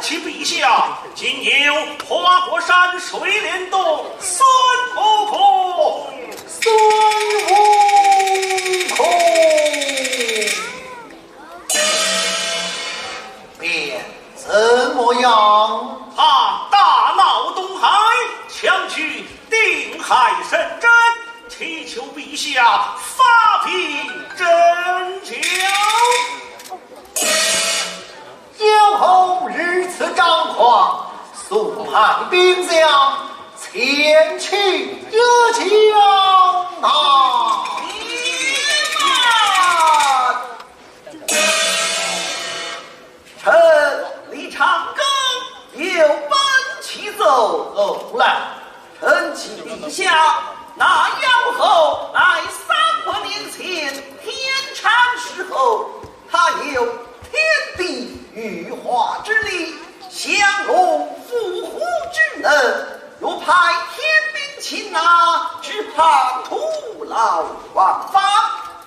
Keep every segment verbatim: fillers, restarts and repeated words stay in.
启陛下，今有花果山水帘洞孙悟空。孙悟空。便怎么样？他大闹东海，抢取定海神针，祈求陛下发兵征剿。 妖猴如此张狂，速派兵将前去追剿啊！臣李长庚有本启奏。哦，来。臣启陛下，那妖猴乃三百年前天产时候， 他有天地御化之力，降龙伏虎之能，若派天兵擒拿，只怕徒劳王法。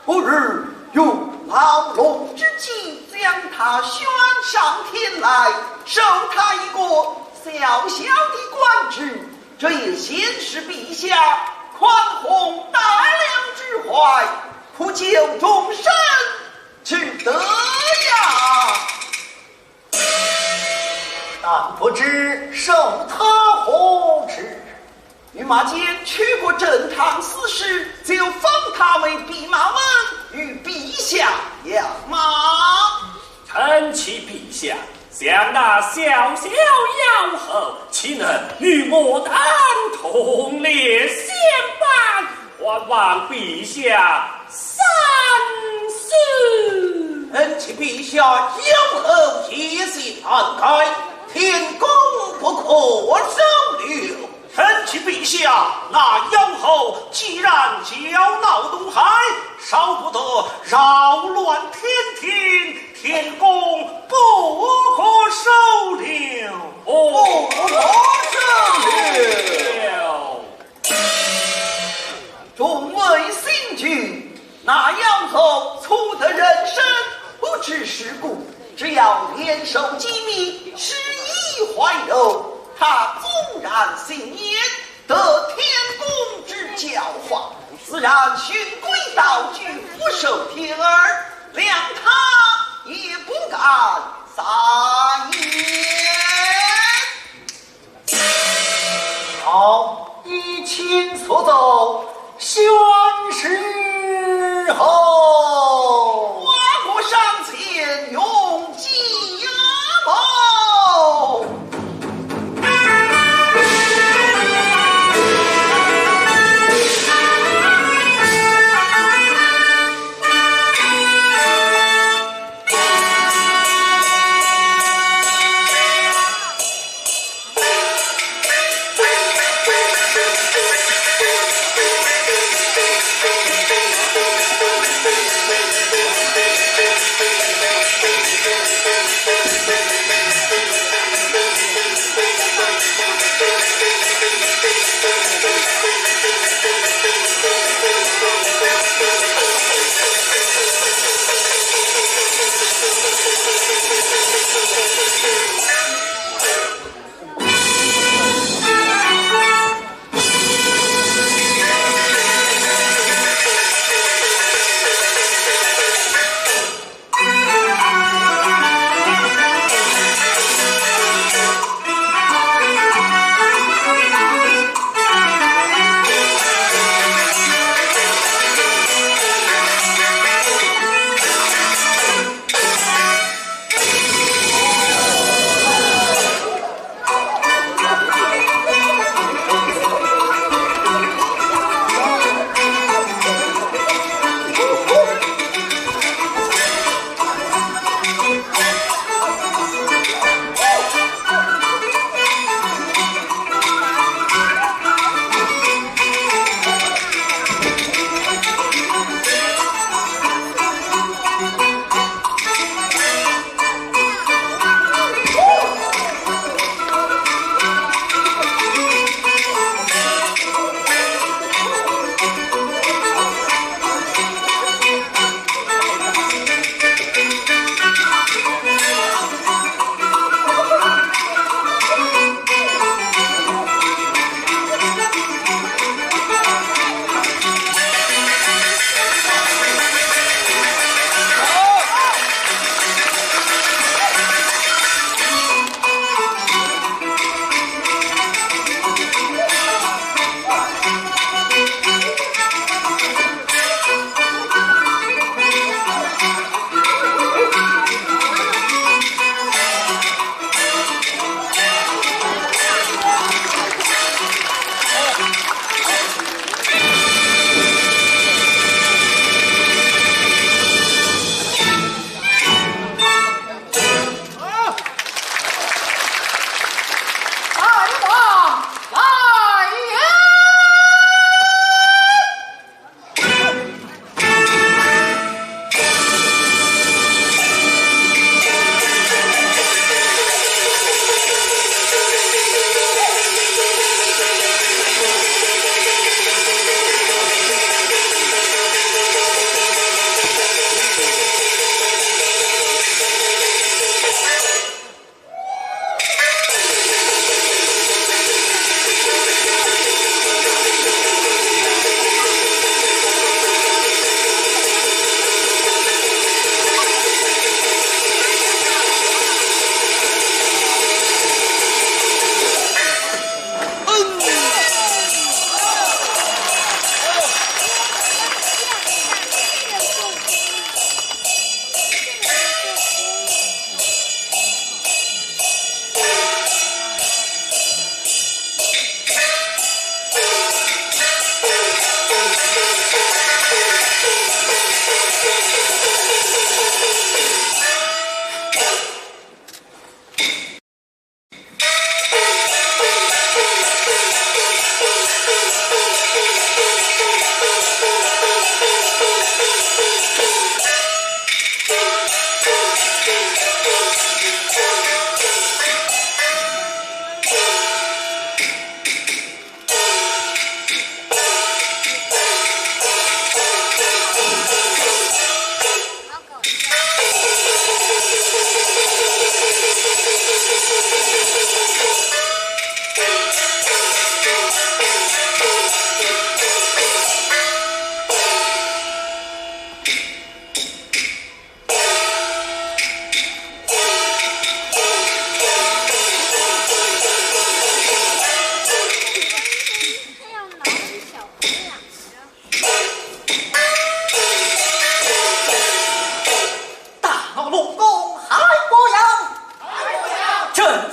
不如用牢笼之计，将他宣上天来，授他一个小小的官职，这也显示陛下宽宏大量之怀，普救众生 只得呀。但不知授他何职。御马监取过正堂诗诗，就封他为弼马温，与陛下养马。臣启陛下，想那小小妖猴，岂能与我等同列仙班？ 还望陛下三思。臣启陛下，妖猴野心难改，天公不可收留。臣启陛下，那妖猴既然搅闹东海，少不得扰乱天庭，天公不可收留。不可收留。 众位心君，那妖猴出得人身，不知世故，只要联手机密，施以怀柔，他纵然心野，得天公之教化，自然循规蹈矩，俯首帖耳，谅他也不敢撒野。 好，依卿所奏，宣旨候。花果山前用计呀谋。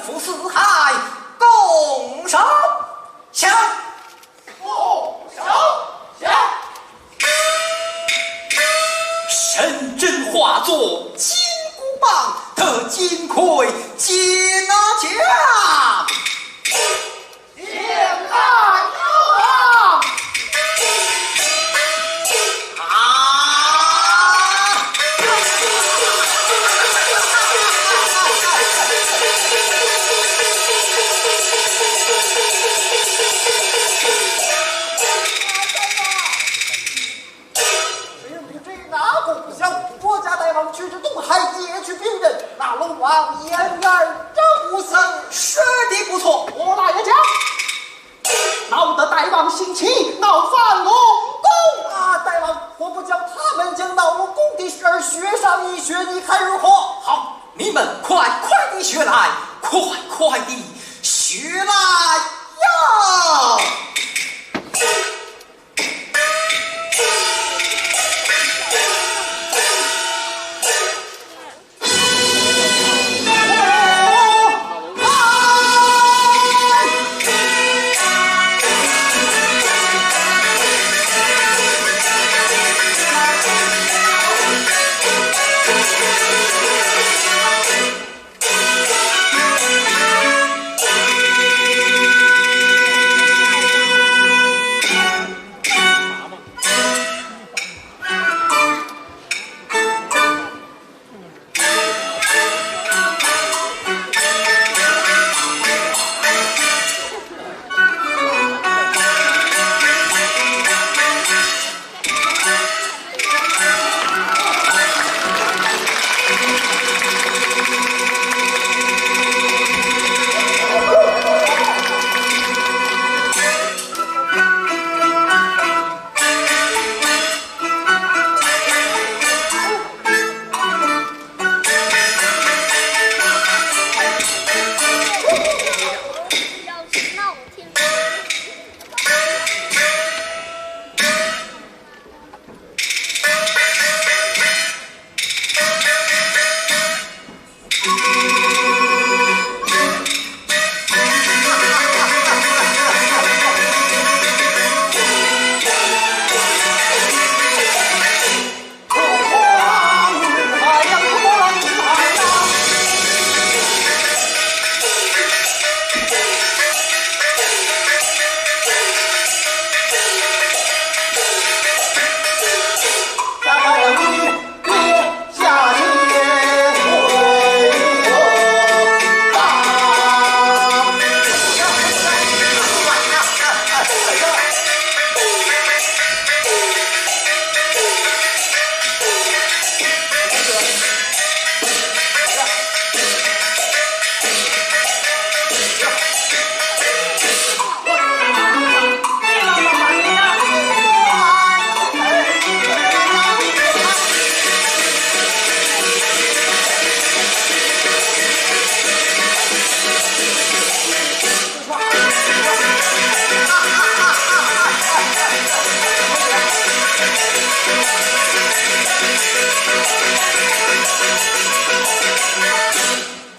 赴四海，共守。降。共守。降。神针化作金箍棒，得金盔金甲。 天大王！啊！谁让你这哪个不降？我家大王去至东海，解去兵任，那龙王掩耳盗铃。说得不错。我大爷讲，闹得大王心气，闹翻龙宫。啊，大王，我不叫他们将闹龙宫的事儿学上一学，你看如何？好，你们快快地学来，快快地学来呀！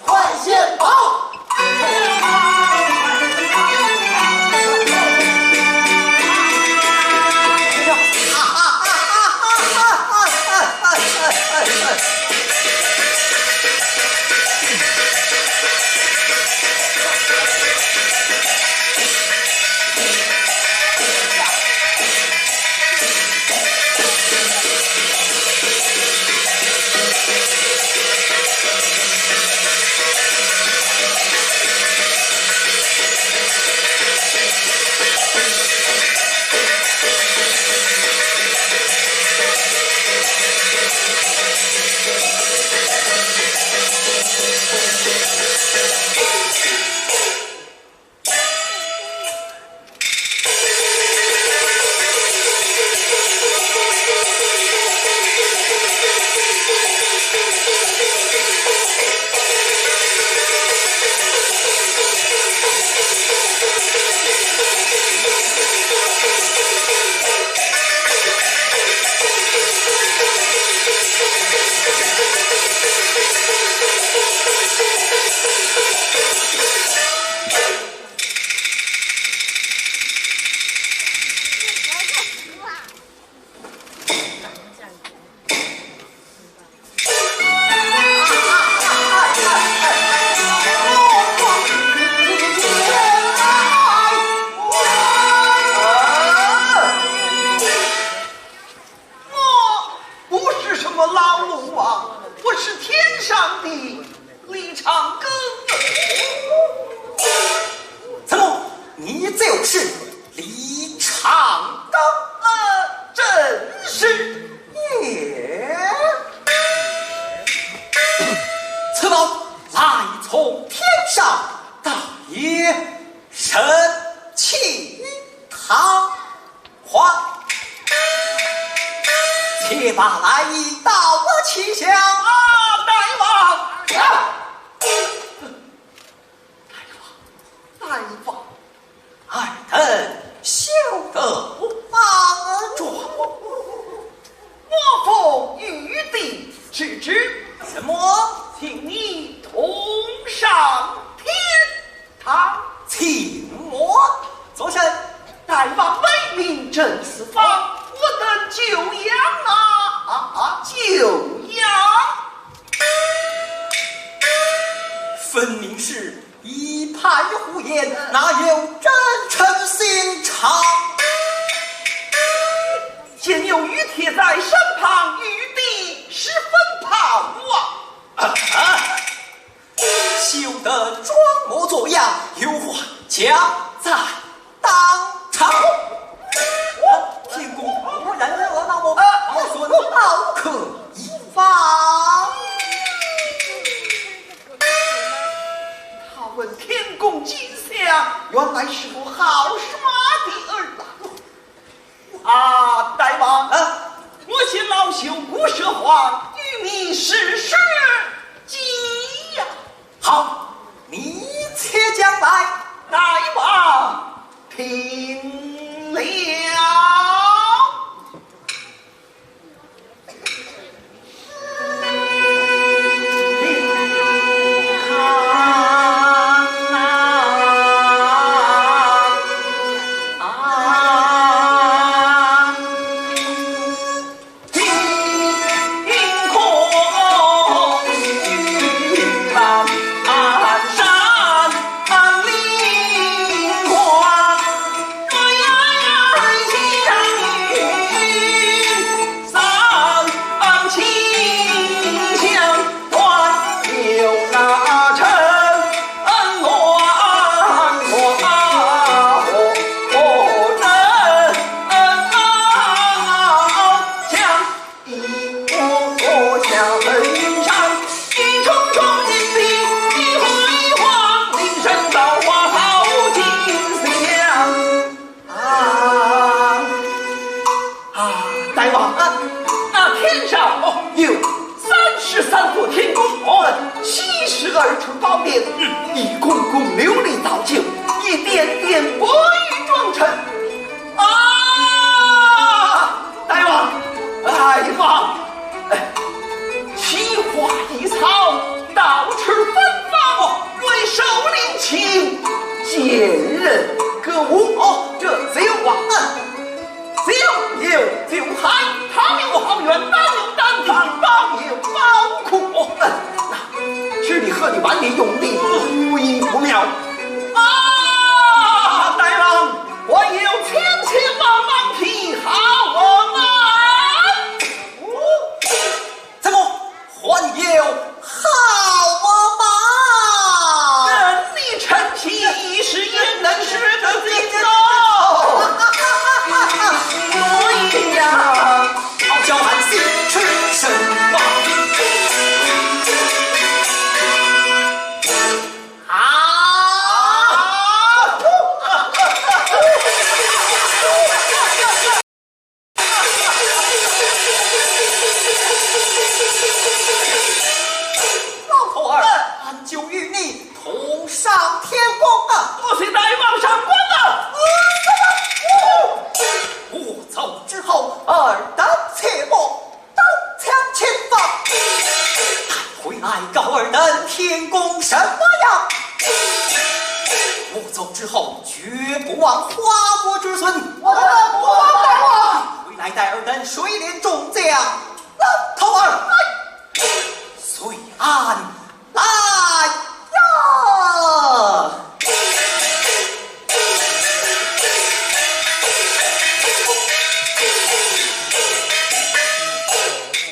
快献宝！一人请堂。 话，且把来意道起讲。啊，大王！啊！大王，大王，尔等休得慌张。我奉玉帝之旨，什么？请你同上天 堂。请我作甚？大王威名震四方，我等久仰啊，啊，啊，久仰。分明是一派胡言，哪有真诚心肠？现有御帖在身旁，玉帝十分怕我。啊，啊！ 休得装模作样，有话讲在当场。天公果然热闹么？儿孙好客一方。他问天公进相，原来是个好耍的儿郎。 啊，大王，啊，我现老朽不说话，与你实说机呀。好，你且讲来。大王，听了。啊，啊，大王啊，那天上哦有三十三座天宫，哦，七十二处宝殿，嗯，一宫宫琉璃造就，一殿殿白玉妆成。啊，大王，大王，哎，奇花异草，到处芬芳，瑞兽灵禽，见人歌舞。哦，这酒啊，嗯，酒有酒酣，汤有汤圆，汤有汤汤，包有包袱。哦，嗯，那这里喝的碗里用的，无一不妙。啊，大王，还有千千万万匹好马。哦， 怎么还有好马？等你成器一试，焉能试得尽哦？所以呀，好叫俺心吃什么？啊！ 老头儿，俺就与你同上天宫啊！多谢大王赏赐啊！我走之后，尔等切莫刀枪剑法，带回来告尔等天宫什么呀？我走之后，绝不忘花果之孙。我们不忘大王。回来带尔等水帘众将。 老头儿，随俺来呀！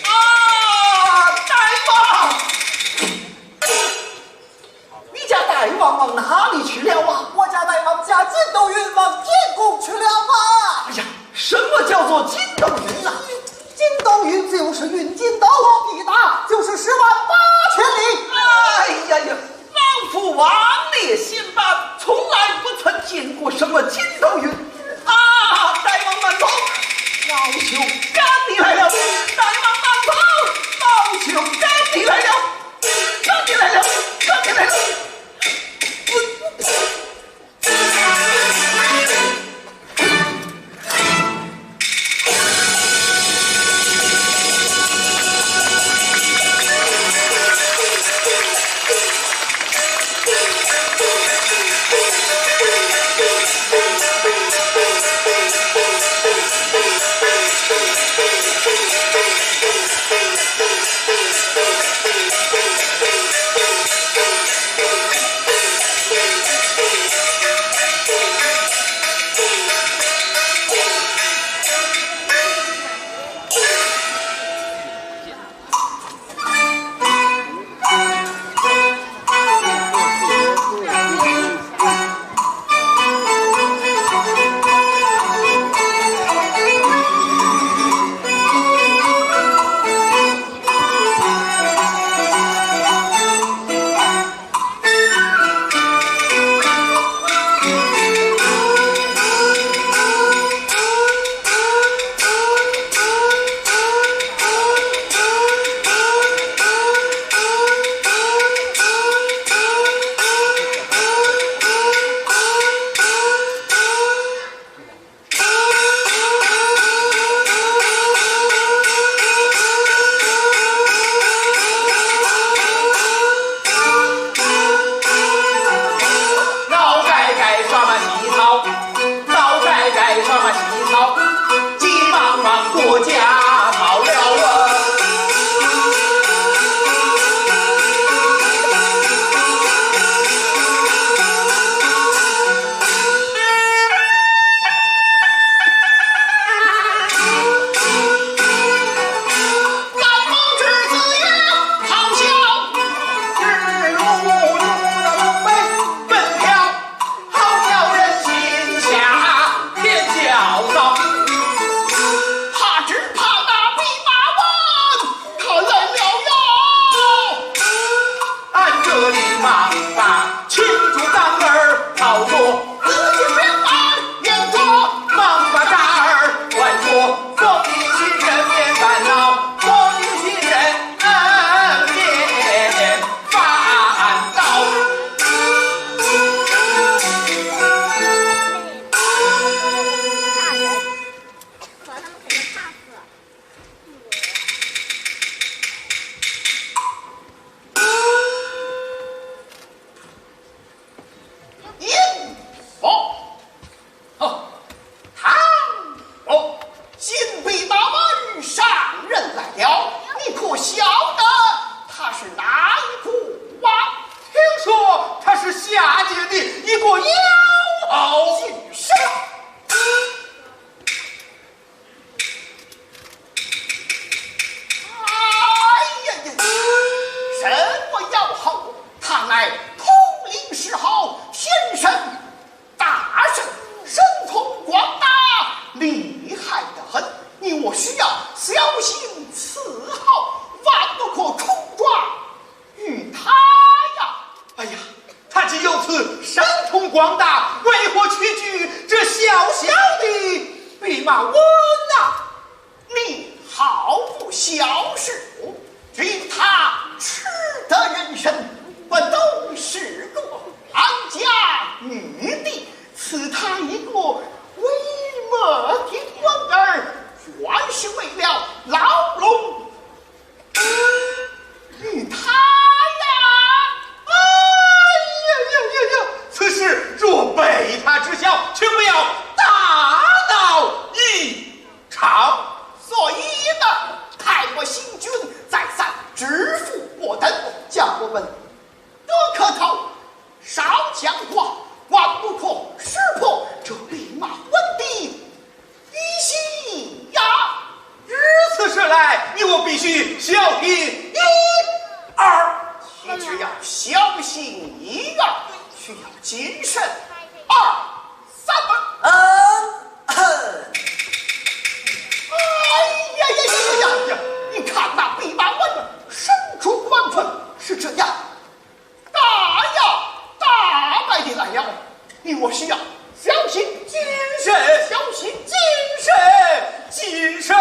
啊，大王！ 你家大王往哪里去了啊？我家大王驾筋斗云往天宫去了啊！哎呀，什么叫做筋斗云啊？筋斗云就是云筋斗，一打就是十万八千里。哎呀呀，老夫王烈先般我什么筋斗云啊！大王慢跑，老朽赶你来了！大王慢跑，老朽赶你来了！赶你来了！赶你来了！老该该什么西草？老该该什么西草？急忙忙过家跑了啊！慎，小心谨慎，谨慎。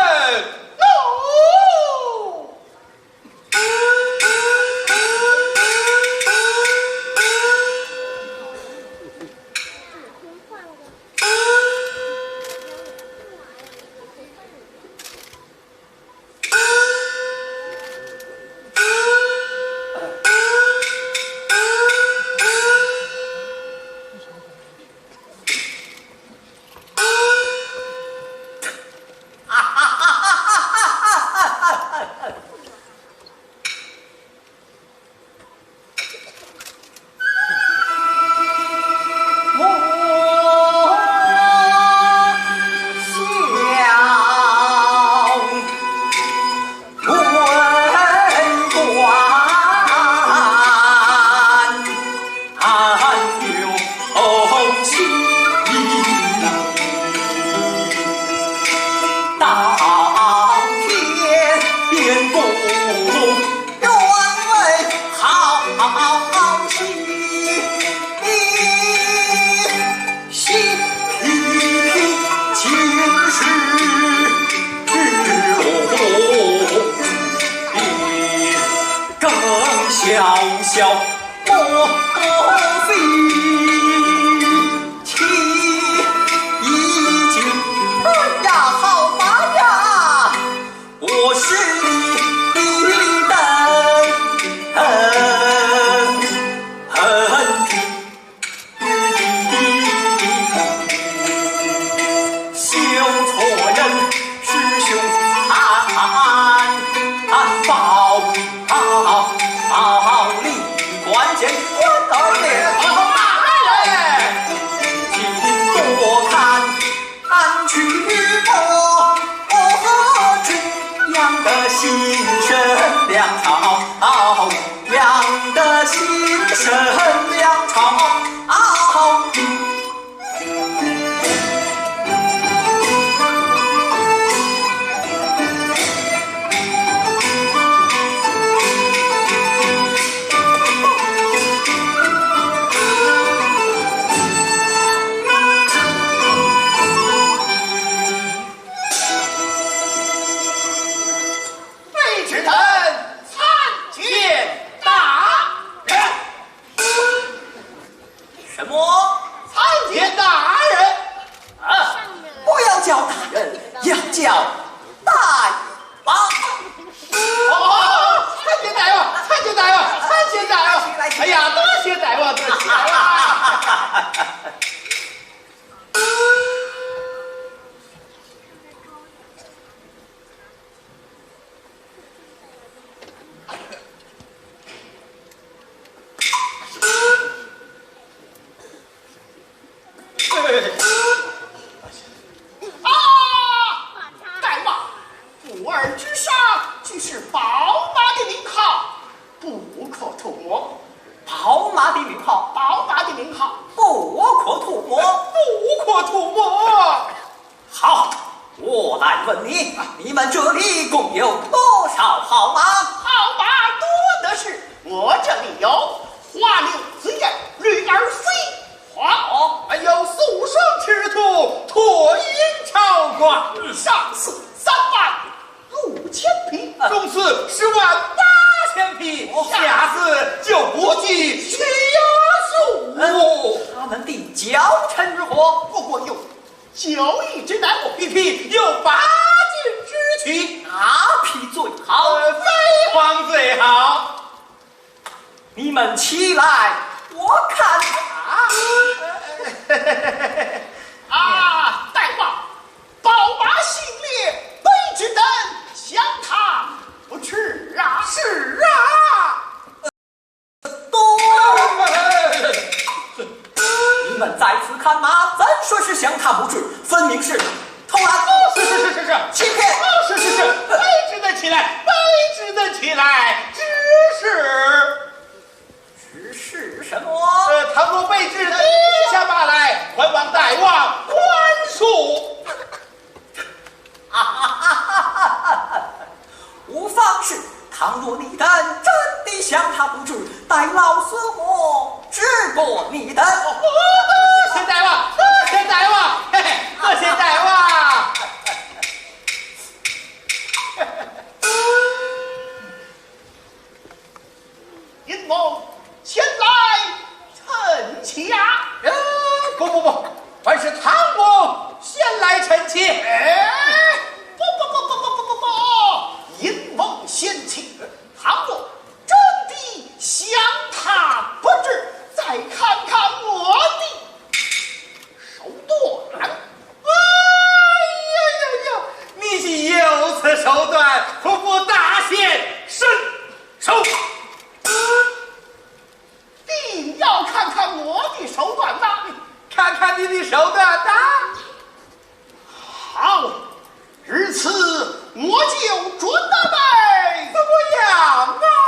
No！不不不，还是唐王先来臣妾。哎，不不不不不不不不，引王先请。唐王真的想他不至，再看看我的手段。哎呀呀呀！你既有此手段，何不大显身手？定要看看我的手段呐！看看你的手段呐！好，如此我就准打来。怎么样啊？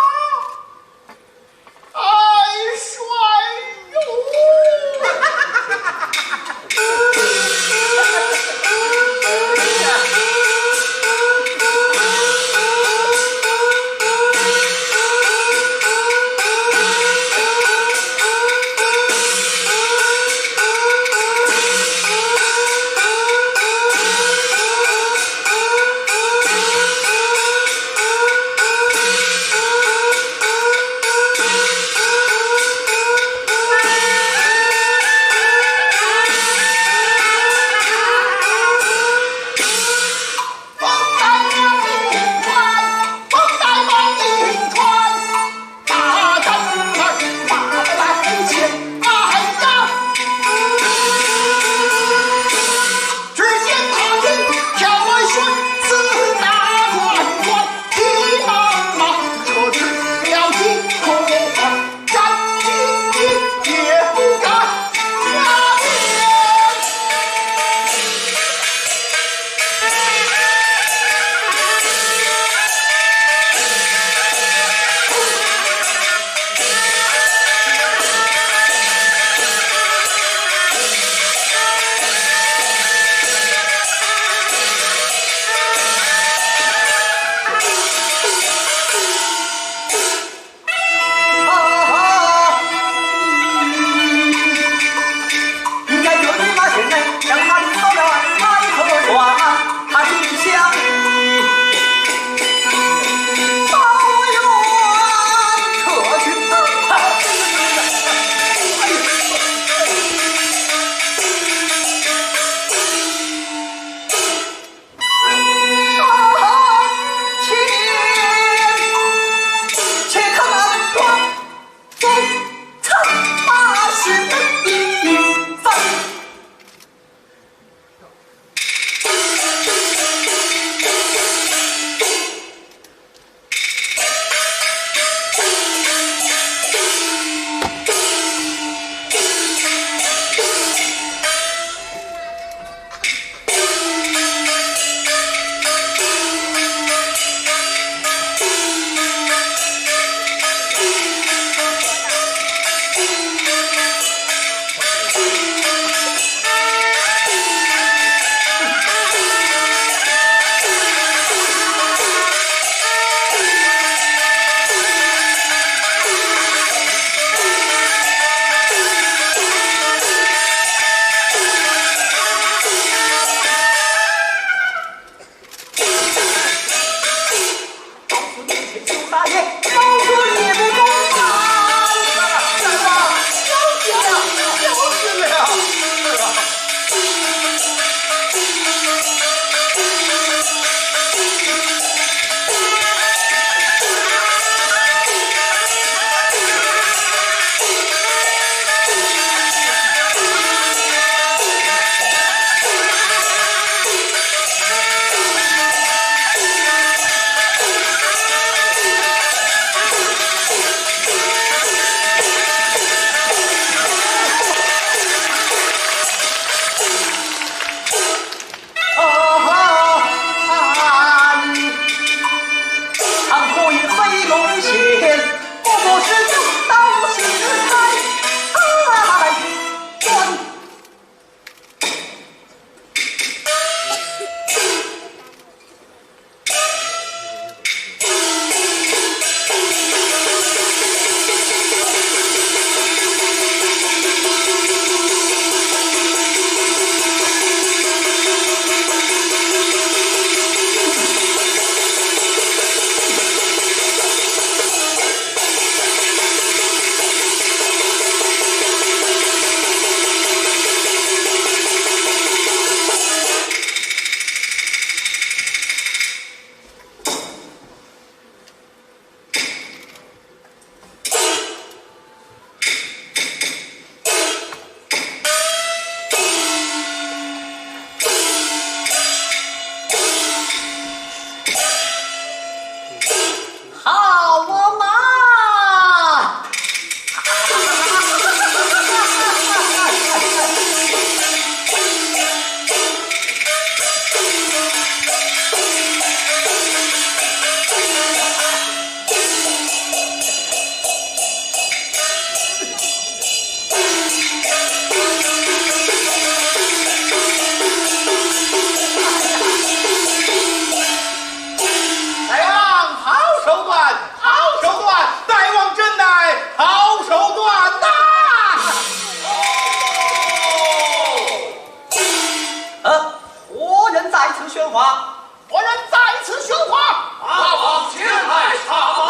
话，我愿再次训话。马王前来查马。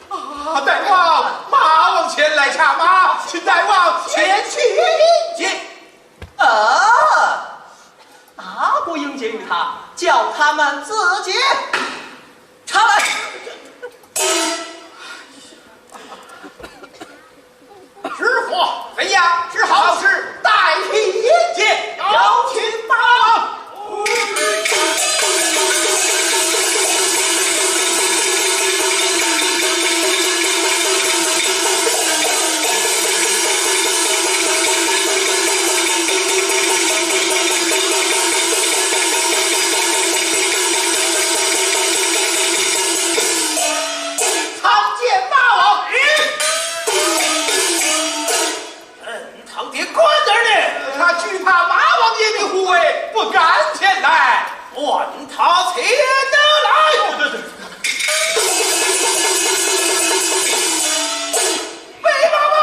啊，大王，马王前来查马，请大王前去。请。呃，那不用见于他，叫他们自己查来。 是否怎样？是好是歹？请引见。有请马王。参见马王。 堂的官儿呢？他惧怕马王爷的护卫，不敢前来。唤他前来。哦，对，对。备马门！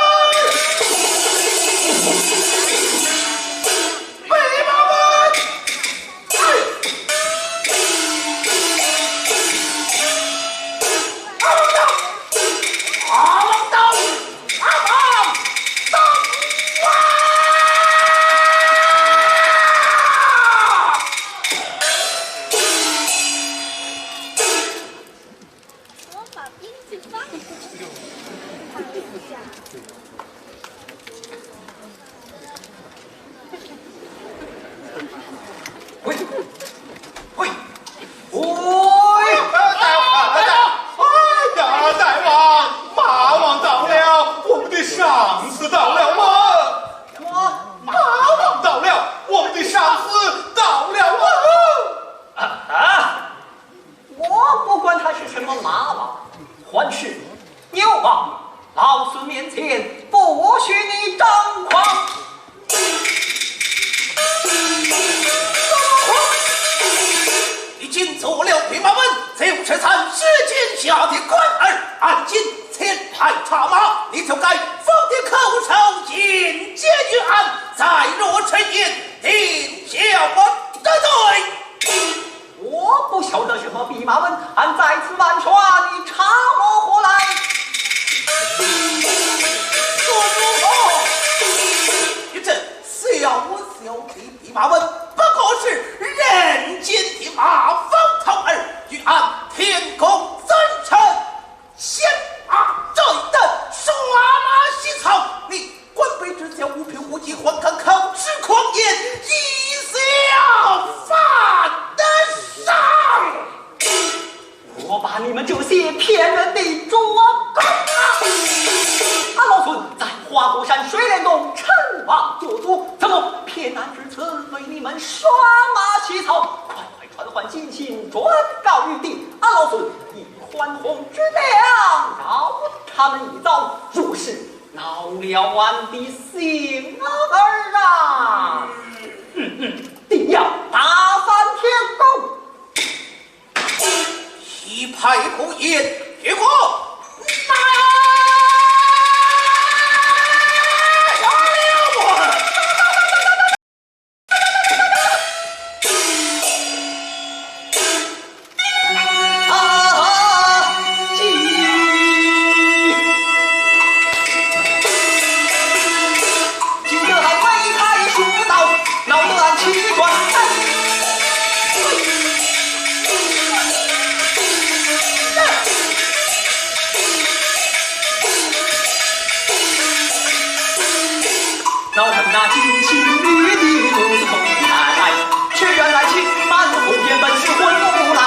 备马门！ 喂，喂，喂！大王，大王，哎呀，大王，马王到了，我们的赏赐到了啊！什么？马王到了，我们的赏赐到了啊！啊，啊！ 我不管他是什么马王、黄狮、牛王，老孙面前不许你张狂。你竟做了弼马温，就是咱世间下的官儿，而今前来查马，你就该放的口授，引荐于俺，再落陈言，定叫我得罪。 我不晓得什么弼马温，俺在此玩耍，你查我何来？说，说，你这小小的弼马温，不过是人间的马蜂头儿，与俺天公尊称 牵马这等耍马戏操，你官卑职小，无凭无据，还敢口出狂言，贻笑法场！我把你们这些骗人的捉狗啊！俺老孙在花果山水帘洞称王做主，怎么偏安至此，对你们耍马戏操？快快传唤金星，转告玉帝，俺老孙已 还魂之两，饶他们一遭，若是恼了俺的性儿啊，嗯嗯，定要打翻天宫。一派胡言，与我拿下了我！ 老臣那金星玉帝公子凤来，却原来欺瞒红颜本是混无赖。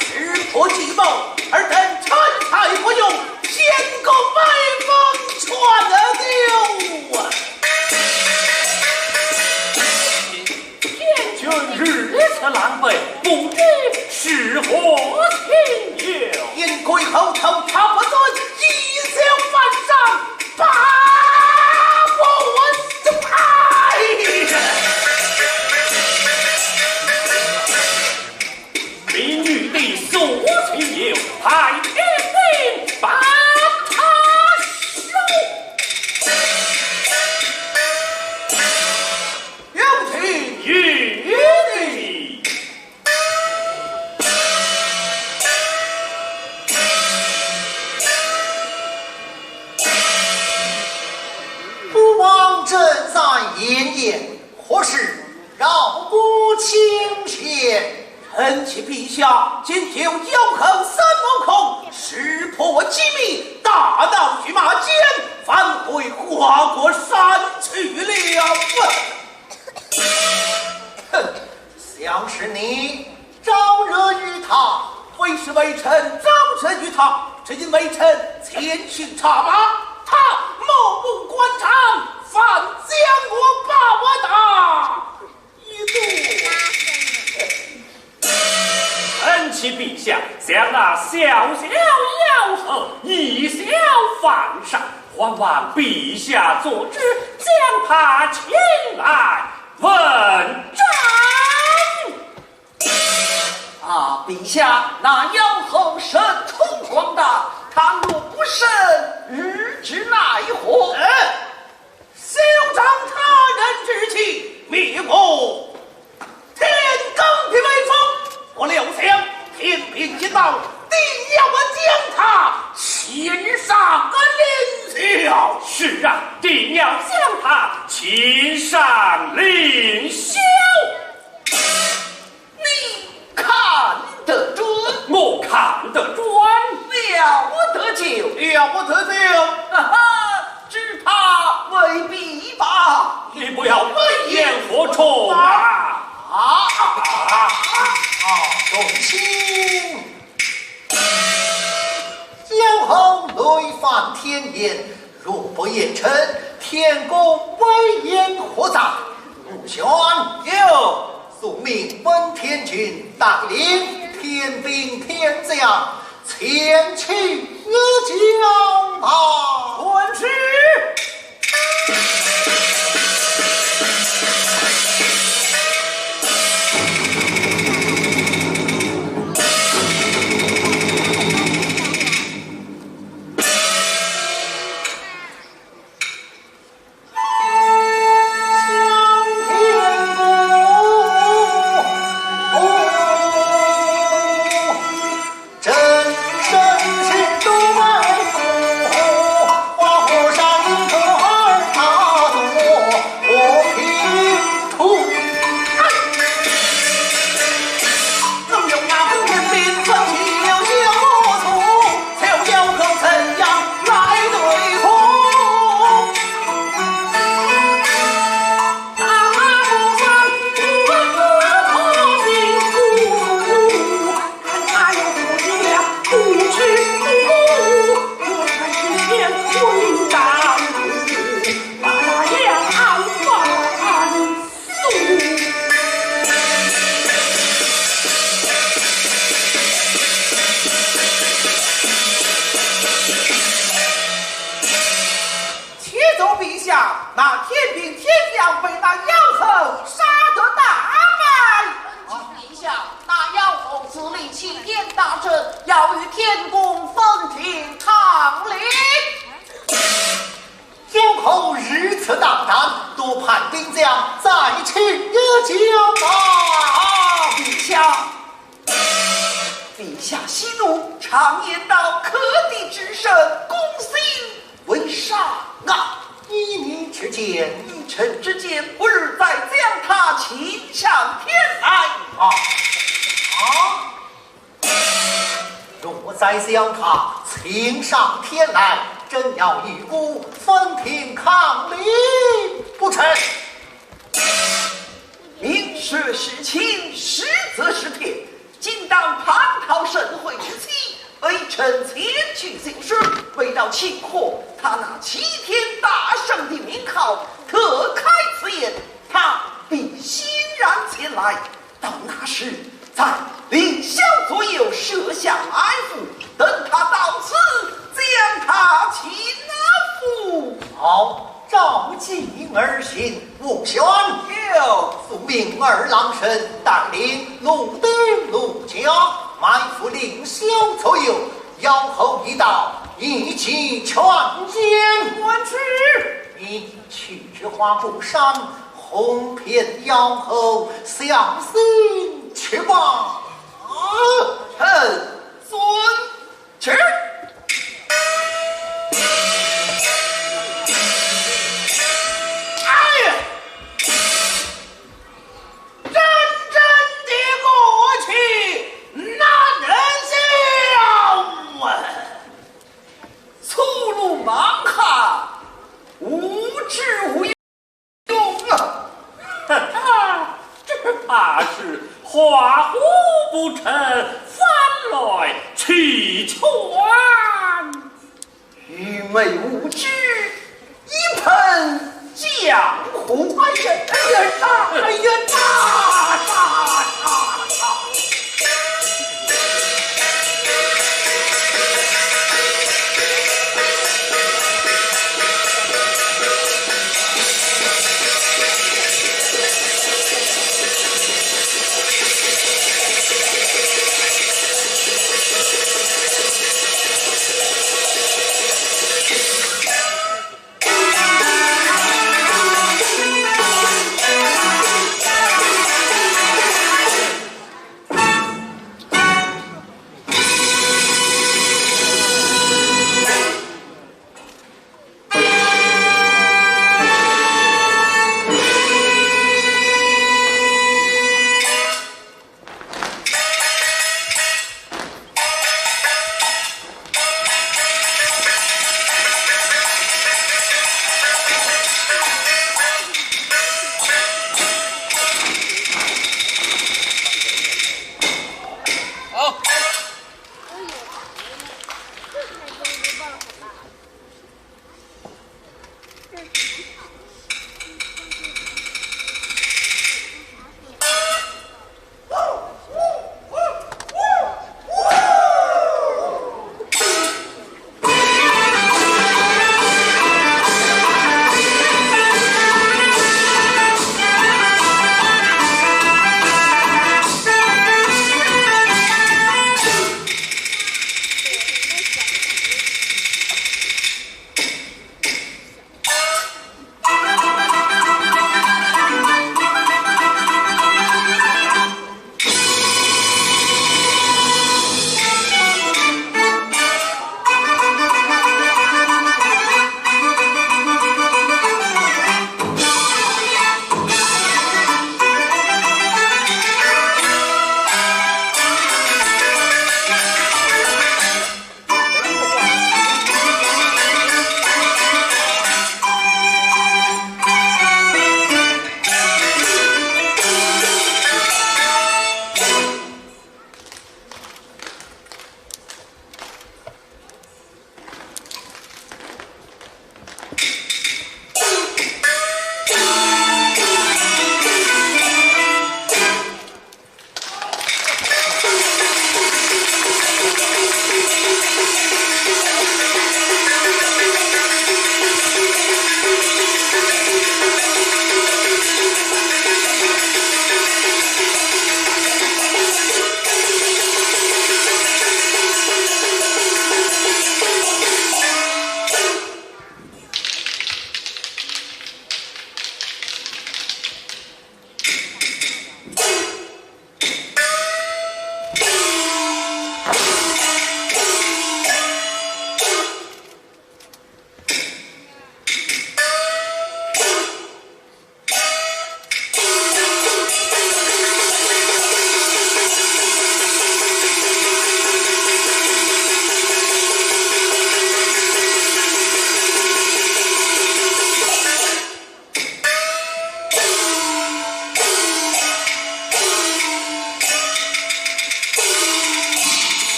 识破计谋，尔等趁财不用，先攻威风全丢啊！天君如此狼狈，不知是何情由。燕归后头踏不准，一笑犯上，把我拍。 民女的所情由，派天兵把他收。有请御帝。孤王正在严宴，何事 绕过青天。臣启陛下，今有妖后孙悟空，识破机密，大闹御马监，反悔花果山去了。哼，想是你招惹于他。非是微臣招惹于他，只因微臣前去查马，他目不关察，反将我把我打。 一度。臣启陛下，想那小小妖后，以小犯上，还望陛下做主，将她请来问斩。啊，陛下，那妖后神通广大，倘若不审，日之奈何？哎， 休仗他人之气，灭我天罡的威风！我刘翔，天兵一到，定要我将他擒上个凌霄。是啊，定要将他擒上凌霄。 你看得准？我看得准。料不得就。料不得就。哈哈，只怕未必吧。你不要危言惑众啊！啊，啊，啊，动心。妖后累犯天譴，若不严惩，天公威严何在？顾宣。有。 速命文天君带领天兵天将前去一较吧。遵旨。 启奏陛下，那天兵天将被那妖后杀得大败。启奏陛下，那妖后自立青天大阵，要与天公分庭抗礼。 妖后如此大胆，多派兵将再去一较吧。陛下，陛下息怒，常言道，克敌制胜，攻心为上啊。依你之见？依臣之见，不如再将她请上天来。啊？啊？ 若再将她请上天来，真要与孤分庭抗礼不成？明说是晴，实则是天，今当蟠桃前去就是，未到清河，他那齐天大圣的名号特开此言，他必欣然前来。到那时，再凌霄左右设下埋伏，等他到此，将他擒拿伏。好，照计而行。吴玄，有。速命二郎神带领陆丁、陆贾埋伏凌霄左右，妖猴已到，一骑全擒。慢去！你去至花果山，哄骗妖猴，小心去吧。啊，哼，遵旨。哎呀，真正的过去难料啊！粗鲁蛮汉，无知无用啊！哈哈，只怕是画虎不成反类其圈。愚昧无知，一喷江湖。哎呀，哎呀，大，哎呀，大，大，大，大。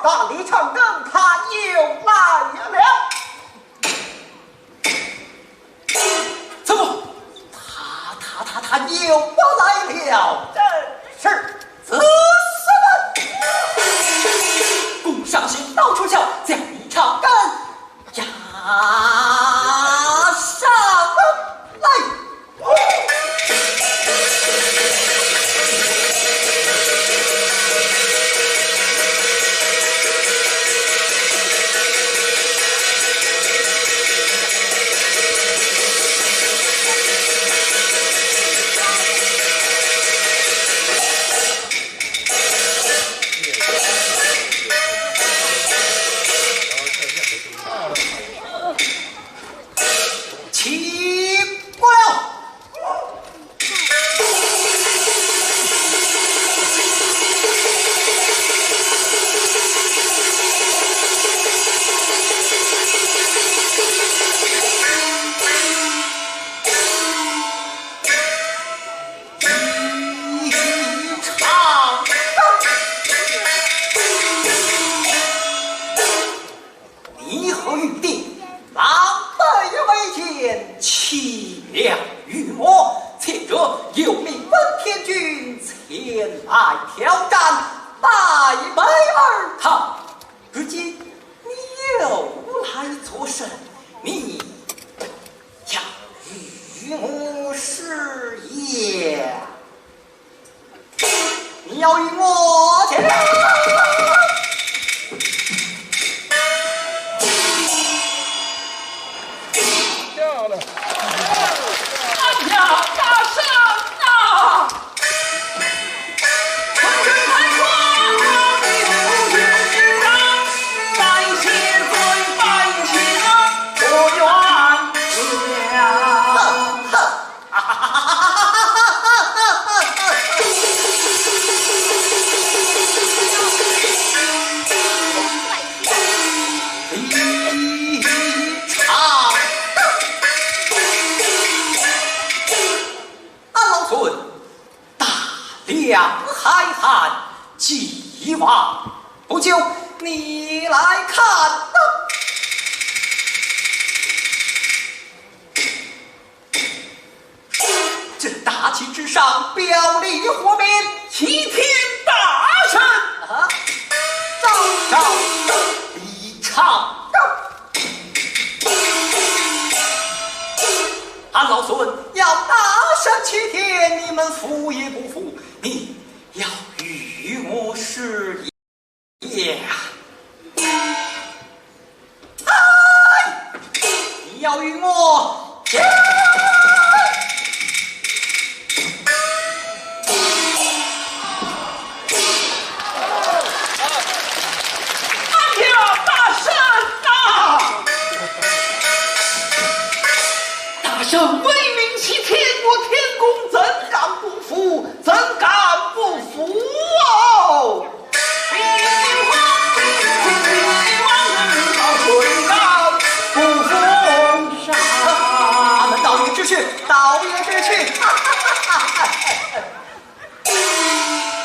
大力长庚他又来了。怎么？他他他他又来了？这是怎么？弓上弦，刀出鞘，将你长庚押上来。起过了。你和玉帝狼狈为奸，欺了御魔，前者又命文天君前来挑战，奈梅尔他如今又来作甚？你要与我试也？ 你要与我结了。哎呀，大圣啊！哼哼。 俺老孙大梁海汉，既往不咎，你来看呐。 这大旗之上，标立活匾，齐天大圣。啊，赵赵赵李昌。俺老孙要大圣齐天，你们服也不服？你要与我试也。 耶！哎！你要与我结！哎呀，大圣啊！大圣威名齐天，我天公怎敢不服？怎敢不服哦？ 俺们倒也知趣，倒也知趣。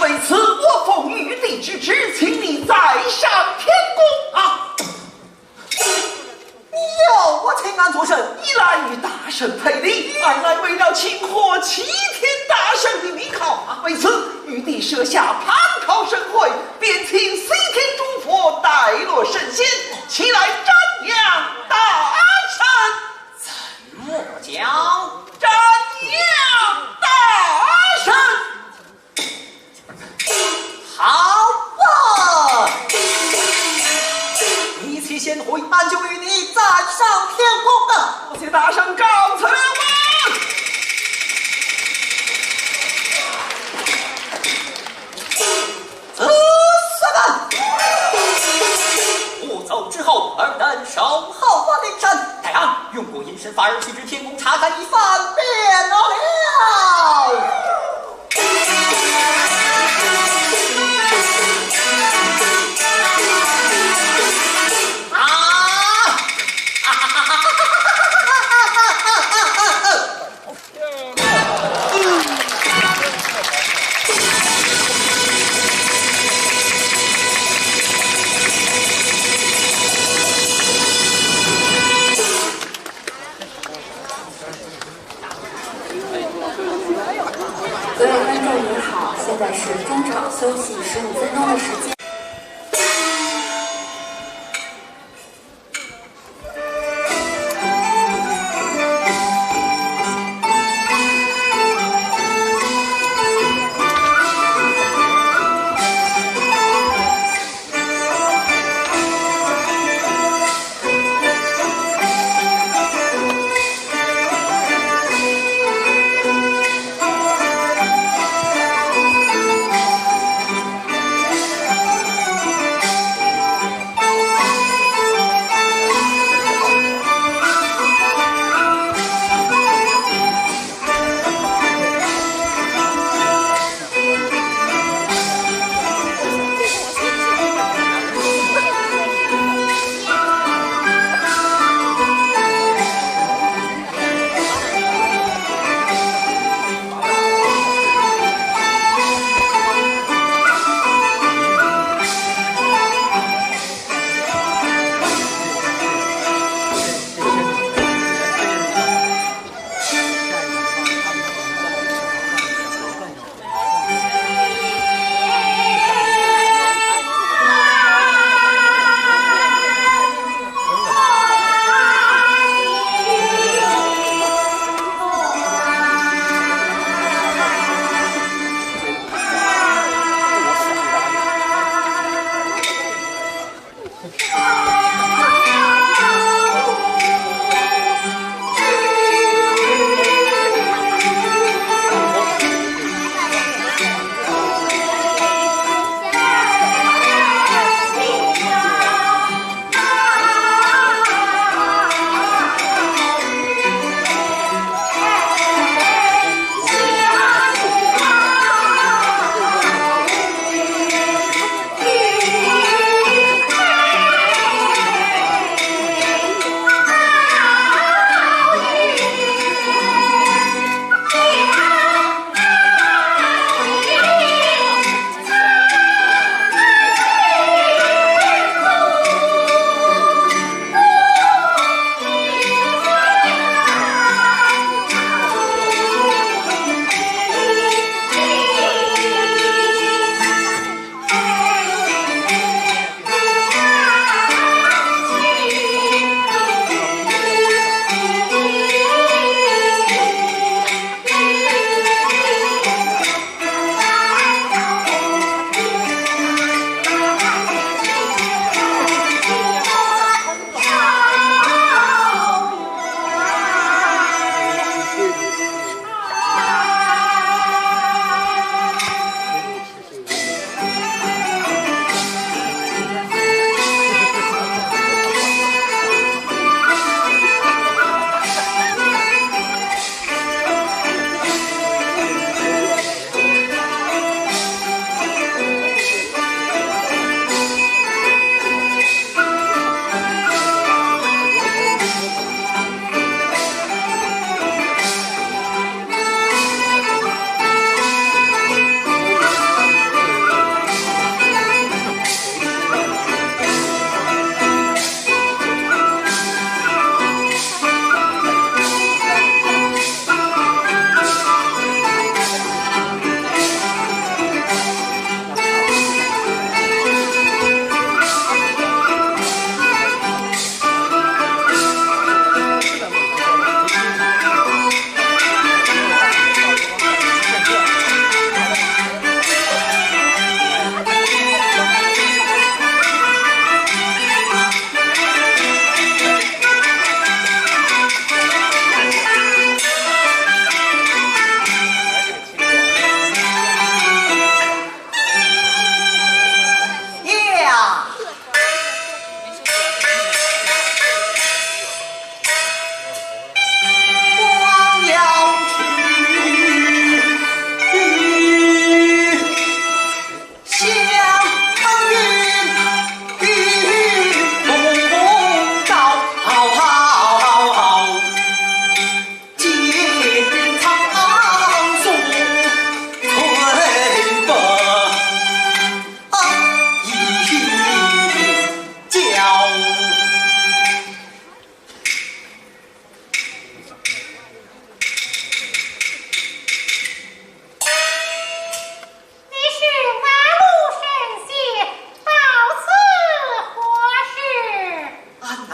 为此，我奉玉帝之旨，请你再上天宫啊！ 你要我请俺作甚？一来与大圣赔礼，二来为了庆贺齐天大圣的名号。为此，玉帝设下蟠桃盛会，便请西天诸佛带落圣仙，齐来瞻仰大圣。怎么讲？瞻仰大圣。 好啊！你且先回，俺就与你再上天宫啊！多谢大圣，告辞了啊！子孙们，我走之后，尔等守候万灵山，待俺用过阴神法而去至天宫查看一番便了。 啊！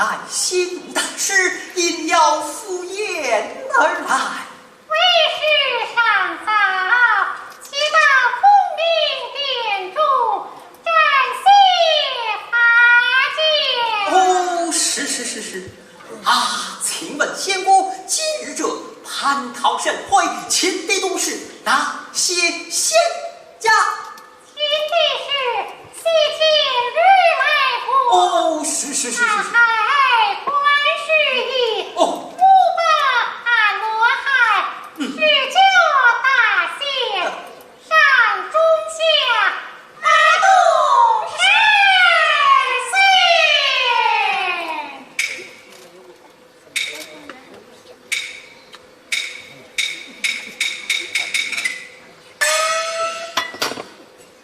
哎，新大师应邀赴宴而来。为师尚早，且到凤鸣殿中暂歇法驾。哦，是是是是。啊，请问仙姑，今日这蟠桃盛会，请的都是哪些仙家？ 请的是西京御卖部，哦，是是是是是。大海观世音，哦。五宝阿罗汉，嗯。十九大仙，嗯。山中仙，八洞神仙。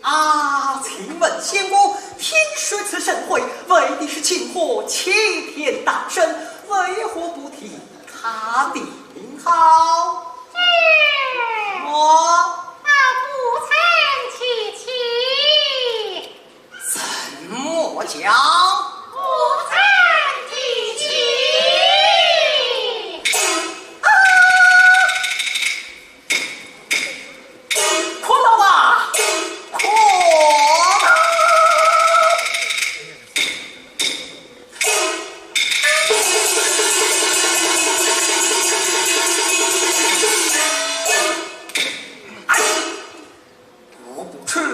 啊，请问仙姑，听说此盛会为的是庆贺齐天大圣，为何不提他的名号？是。我。啊，不曾提起。 怎么讲？不曾提起。啊！苦恼啊！苦恼！哎！ 我不吃俺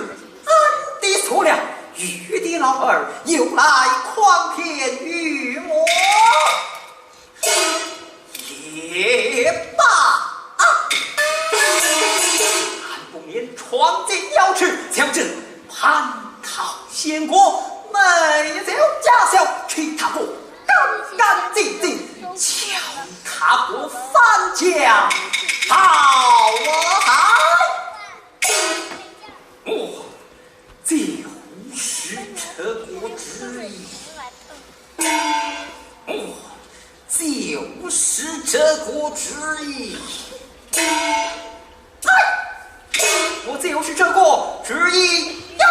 的素了，愚的老儿又来诓骗于我。也罢，俺不免闯进瑶池，将这蟠桃仙果美酒佳肴，吃它个干干净净，叫它个翻江倒海。 我就是这个主意。我就是这个主意。哎，我就是这个主意呀！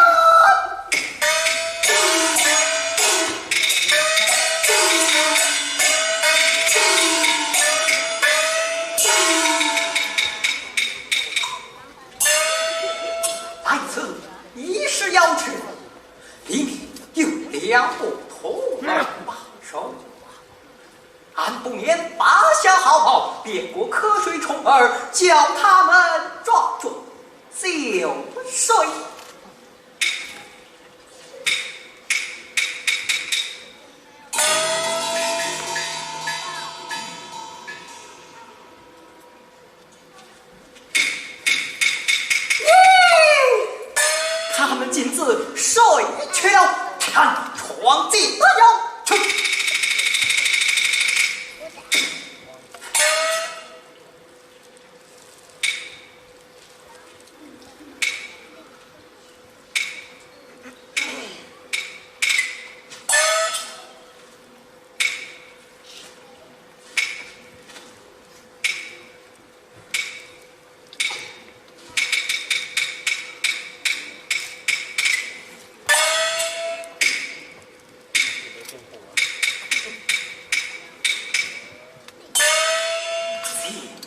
来此已是瑶池，里面有两个徒儿把守啊。俺不免拔下毫毛，变个瞌睡虫儿，叫他们装作酒睡。 咦，他们竟自睡去了，看闯进了瑶池。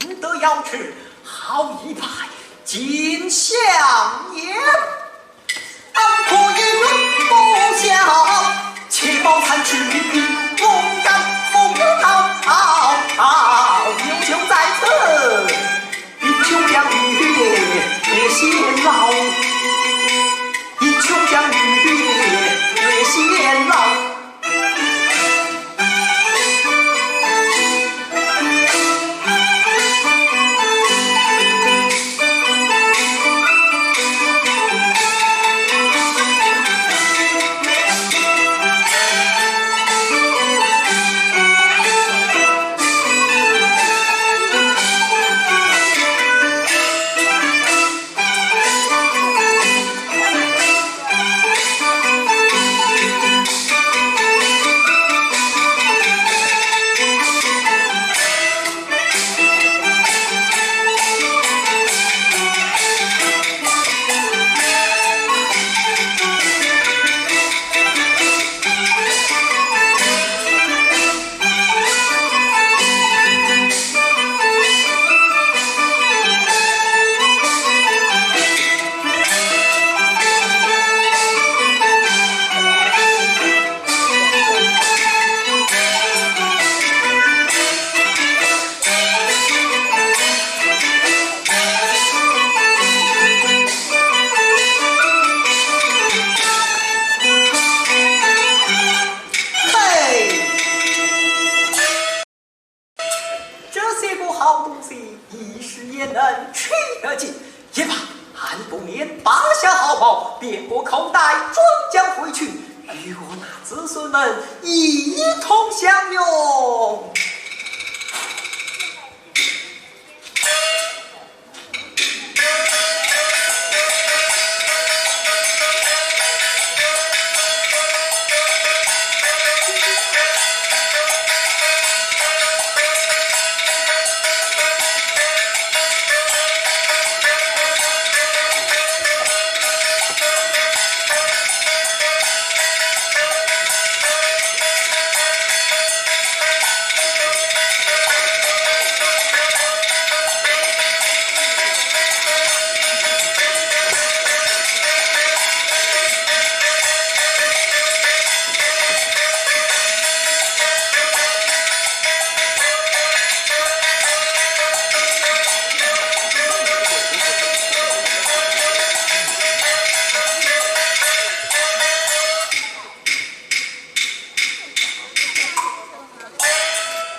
进得瑶池好一派景象也。子们一同享用。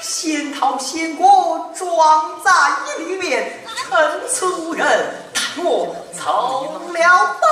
仙桃仙果装在一里面，趁此无人，待我走了吧。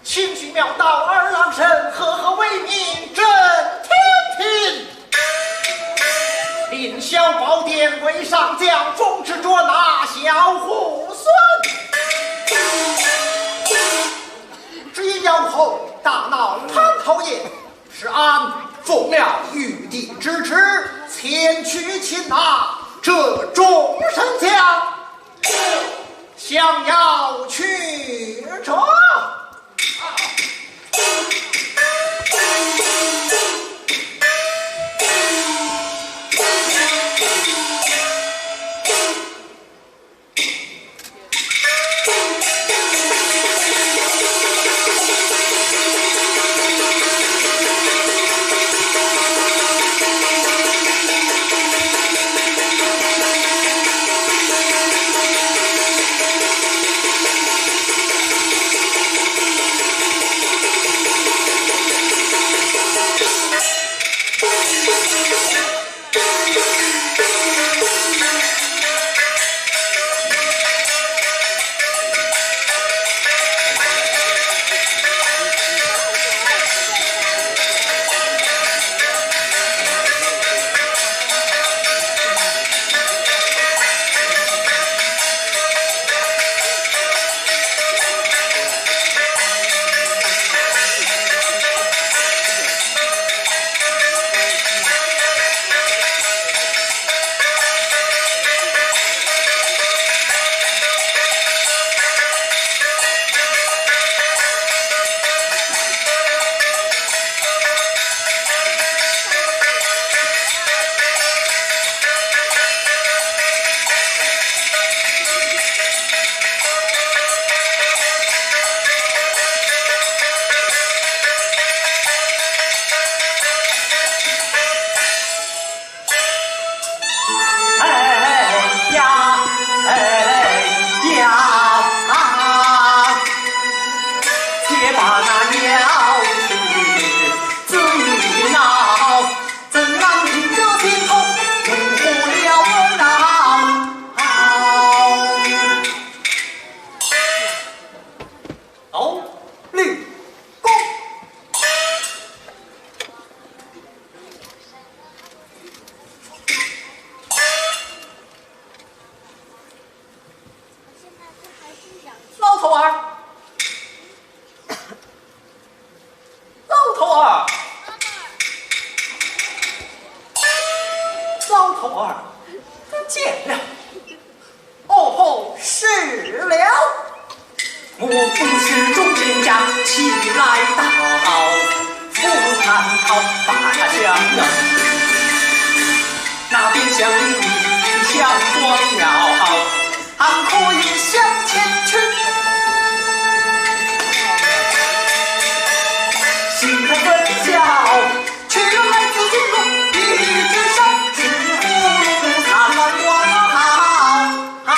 清虚妙道二郎神，赫赫威名震天庭。凌霄宝殿为上将，风之捉拿小猢狲。只因妖猴大闹蟠桃宴， 是俺奉了玉帝之旨，前去擒拿这众神将，降妖去者。儿不见了。哦吼，是了。我不是中间将起来到，不探讨大小了。那边像一个小火苗，还可以向前去。心可分晓。 去来自中国一只手，是福禄寿，贪婪光好。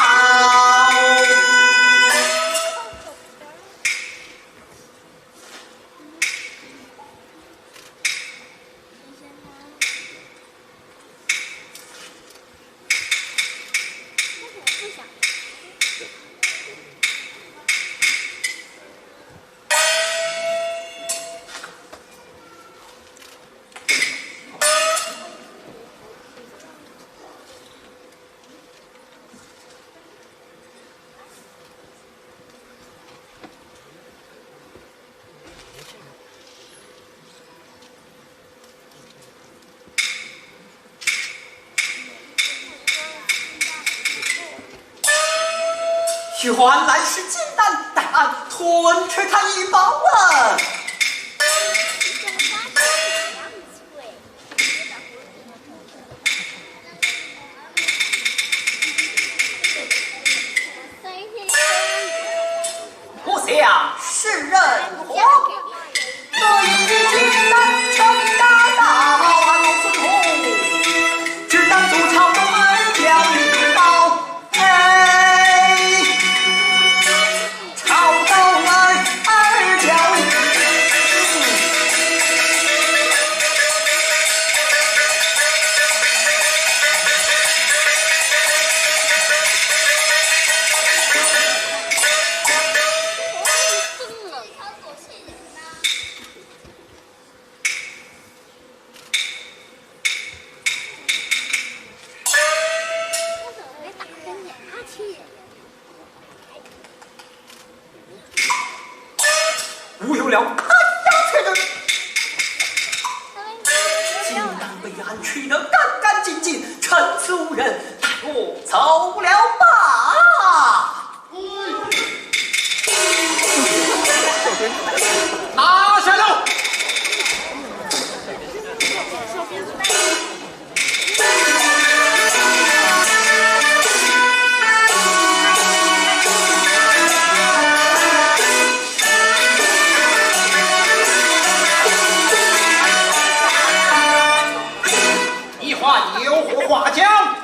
原来是金丹，待俺吞吃他一包啊！ 不想世人火，这一句金丹全打倒，俺老孙红，只当做草东二叫一包，哎，草东二二叫一包。 无有了，看呀，此人竟然被俺取得干干净净，趁此无人，待我走了吧。 拿下了！你还有何话讲？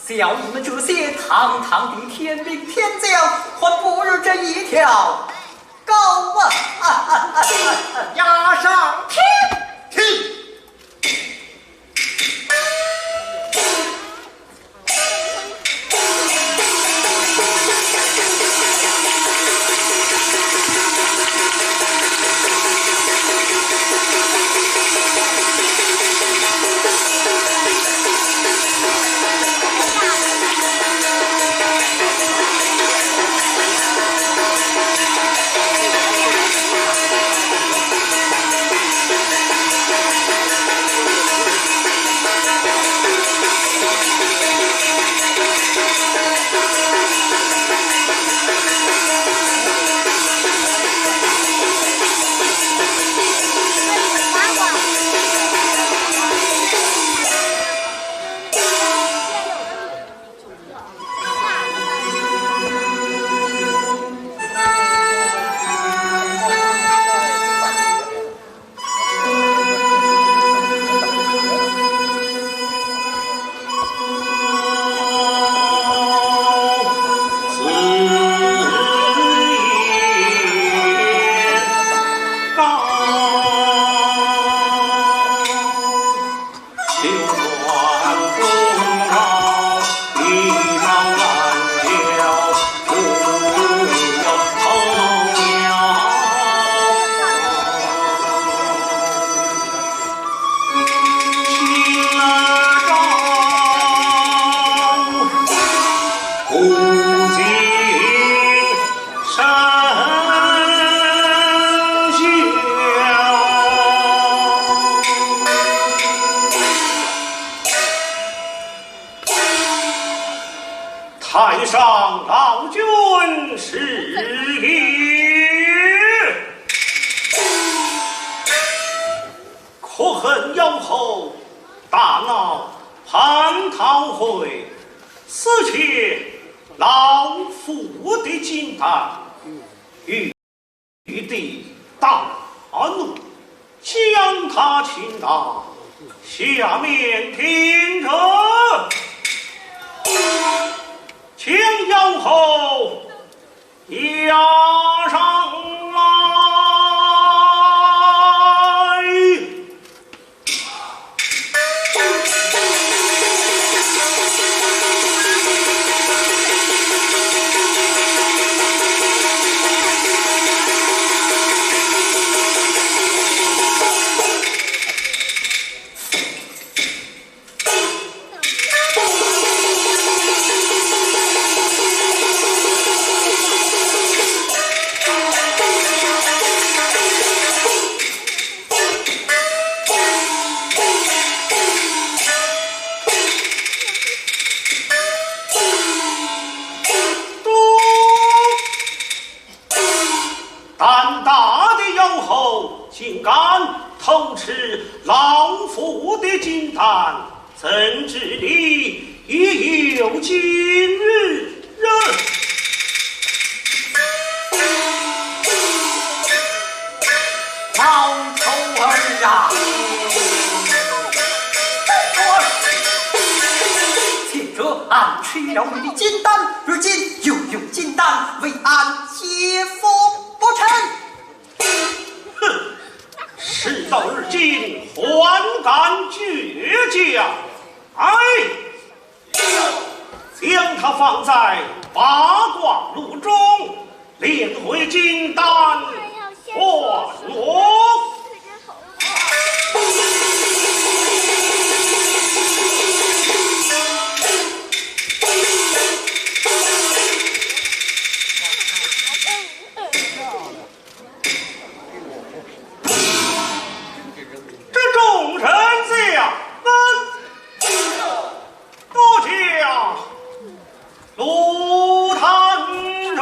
小你们这些堂堂的天兵天将，还不如这一条狗啊！押上天庭！太上老君是也。可恨妖后大闹蟠桃会，私窃老夫的金丹，欲 玉帝大怒，将他擒拿，下面听着，将妖后押上来。 胆大的妖后，竟敢偷吃老夫的金丹， 怎知你已有今日？老头儿啊，我前者俺吃了你的金丹，如今又用金丹为俺解风不成？哼！事到如今，还敢倔强？ 哎，将他放在八卦炉中，炼回金丹还我。这众人下，都下炉膛上。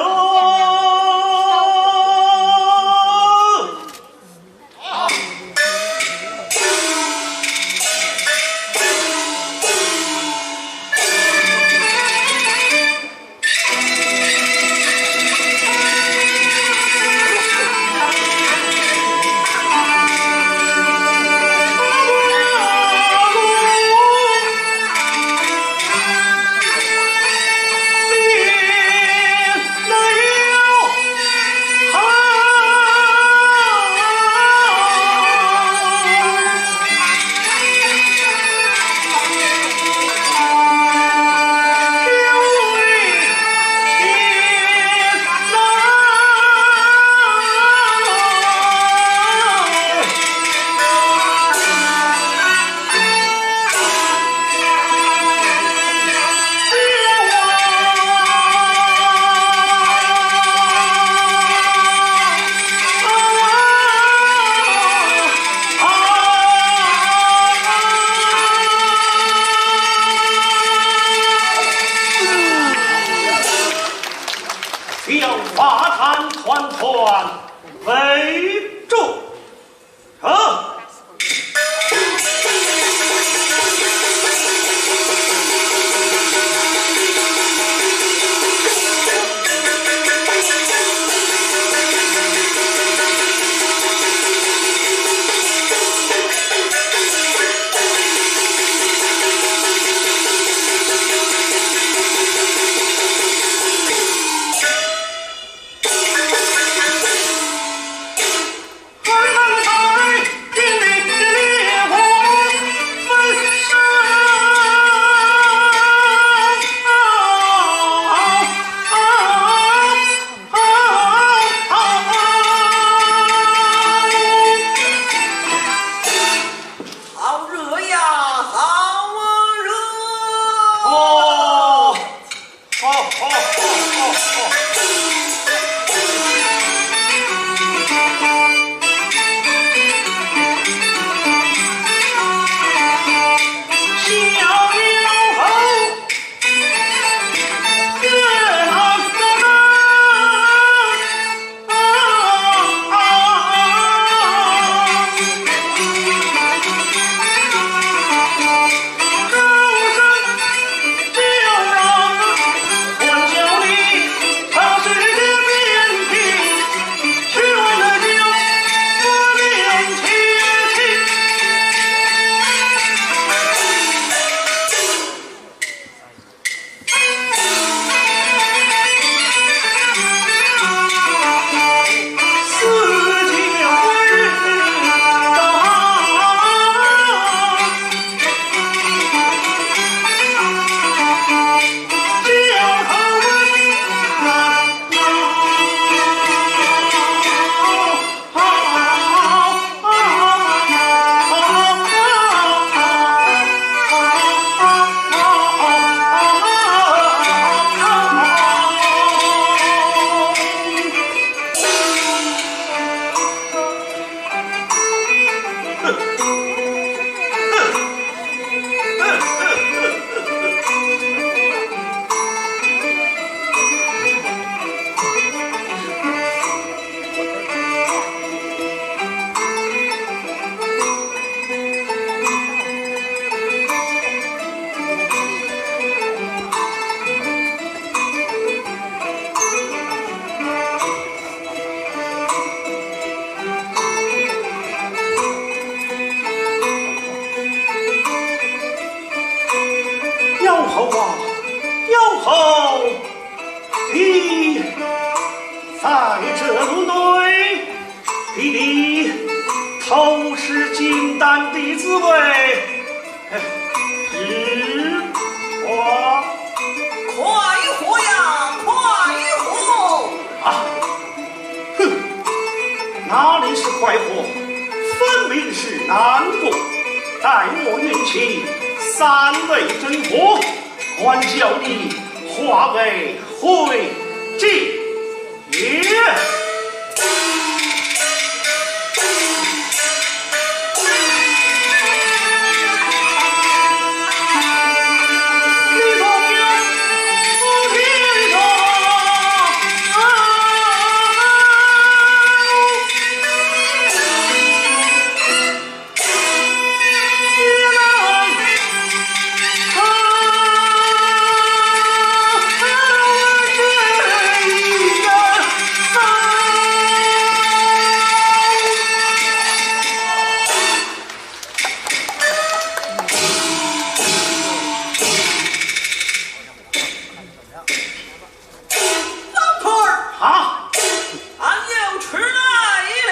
将花坛团团围住。啊！哇，哟吼，你在这路队，你的头是金丹的滋味，是我。快活呀，快活！啊，哼，哪里是快活，分明是难过。待我运起三昧真火， 还叫你化为灰烬也。老头儿，啊，俺有旨来了。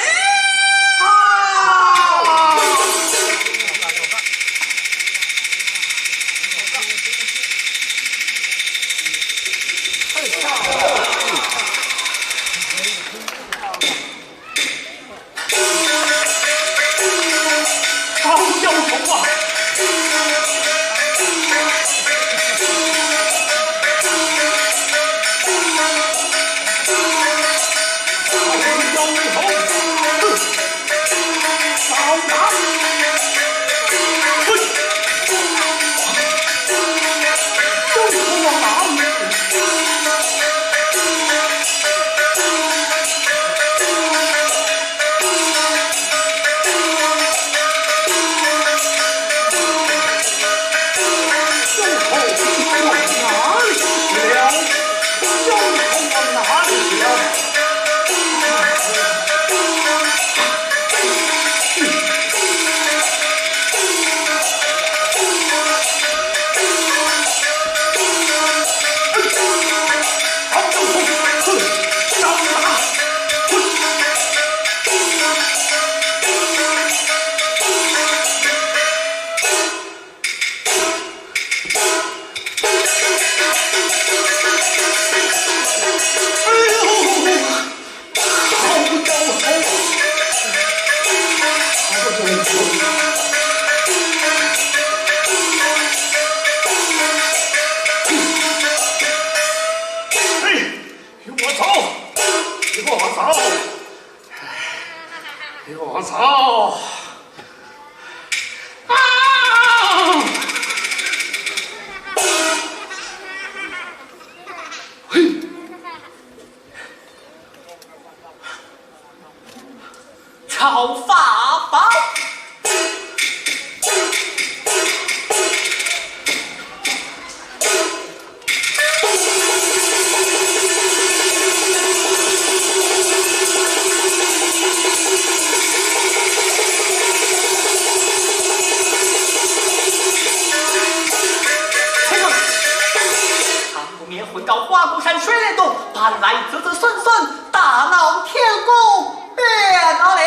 啊！好家伙啊！哎，与我走，与我走，与我走。啊！嘿！ 草花宝。不免回到花果山水帘洞，搬来子子孙孙，大闹天宫，别闹了。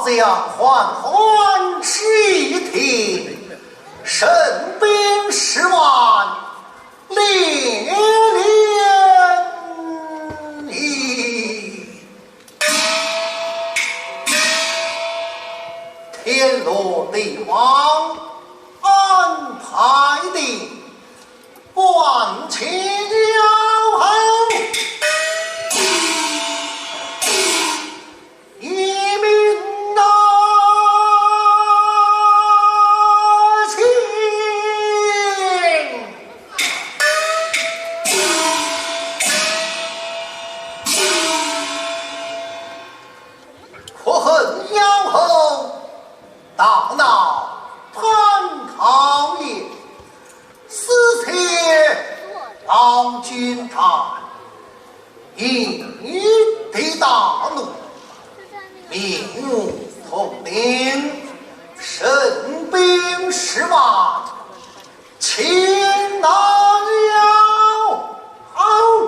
两环环之地，神兵十万，连连以天罗地网安排的，万千妖后。 一命难尽。可恨妖后大闹蟠桃园， 私设老君战，引得大怒，命我统领神兵十万，擒拿妖后。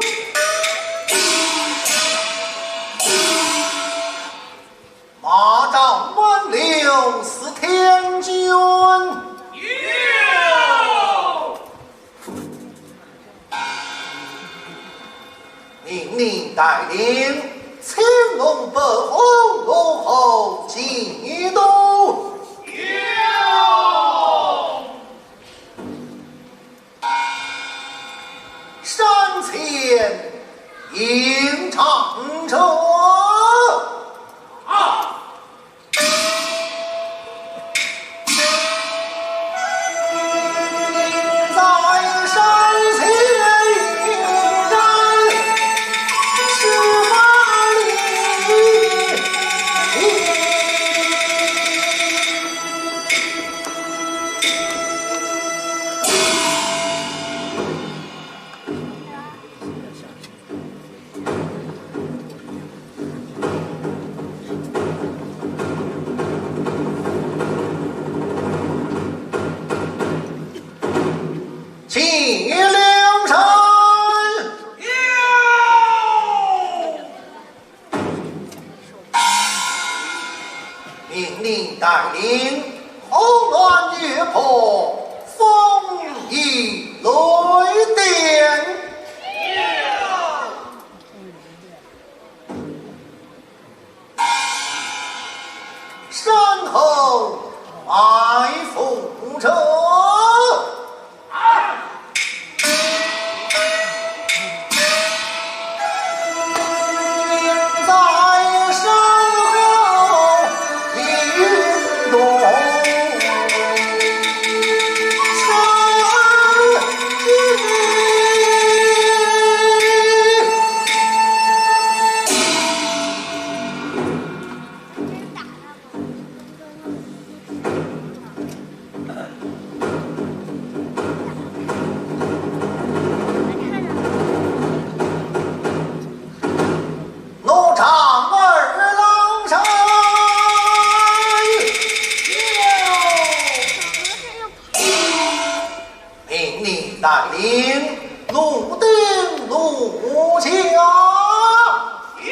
马昭、万六、司天军。有。命你带领青龙、白虎、龙虎进都。有。 山前迎战者。啊！在山前迎战十万里。 请留神。有。 命你带领红鸾、月破、风雨雷电。山后埋伏者。 哪吒二郎神。命你带领弩兵弩将。有。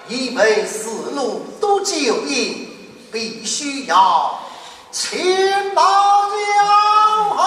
因为四路都救援，必须要擒拿妖后。